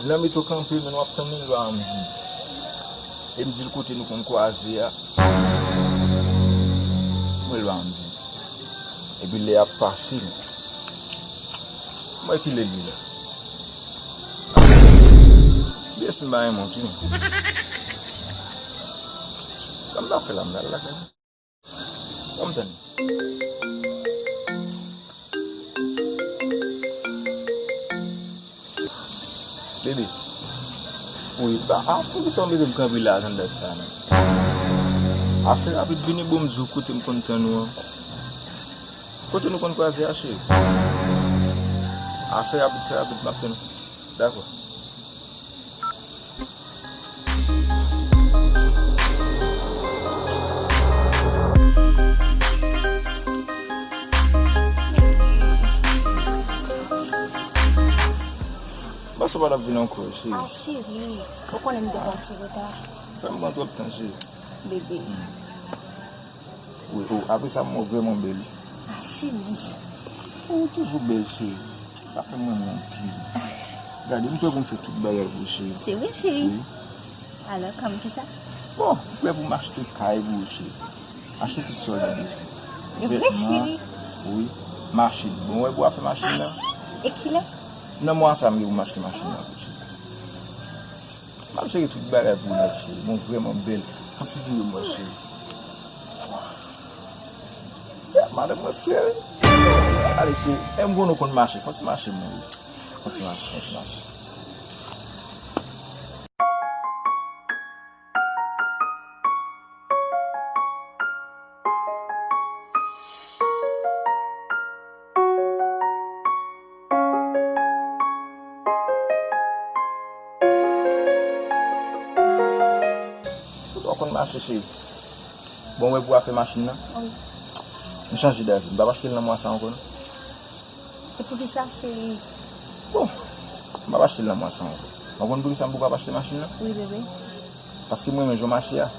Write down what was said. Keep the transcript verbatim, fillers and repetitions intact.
Nan meto kanpe, men w ap tann li, l pa janm vini. E m di l kote nou konn kwaze a. Mwen, l pa janm vini. Epi lè ap pase, m wè ki lè l ye la. Pyès m pa yon mont, wi. Sa m ta fè la, m ta al lakay mwen. Ban m tann. Bebe. Wi, ba, a, poukisa w mete m kanpe la atann dat sa a menm? A, fè rapid, vini bon m di w kote m konn tann ou an. Kote nou konn kwaze a, cheri? A, fè rapid, fè rapid, m ap tann ou. Dakò. Panse w pa t ap vin ankò, cheri. A, cheri, ou konnen m te pran ti reta. Fè m pran twòp tan, cheri. Bebe. Wi, o, apre sa, m wè w vrèman bèl. A, cheri. Ou toujou bèl, cheri. Sa fè m renmen w anpil. Gade, m prè pou m fè tout bagay pou ou, cheri. Se vre, cheri? Wi. Alò, kòm kisa? Bon, m prè pou m achte kay pou ou, cheri. Achte tout sa w gen bezwen. E vre, cheri? Wi. Machin. Bon, w wè pou w ap fè machin nan? Machin? E kilè? Nan mwa sa, m gen pou m achte machin nan pou ou, cheri. M ap jere tout bagay pou ou nèt, cheri. Bon, vrèman bèl. Fon ti vire mwen, cheri. Madanm mwen fre, wi. Ale, cheri. E m konnen w konn mache. Fon ti mache mwen, wi. Fon ti mache, fon ti mache. Ou konn mache, cheri. Bon, wè pou afè machin nan. Wi. M chanje davi. M p ap achte l nan mwa sa ankò, non. E poukisa, cheri? Bon, m p ap achte l nan mwa sa ankò. Ou konn poukisa m poko ap achte machin nan? Wi, bebe. Paske m renmen jan w mache a.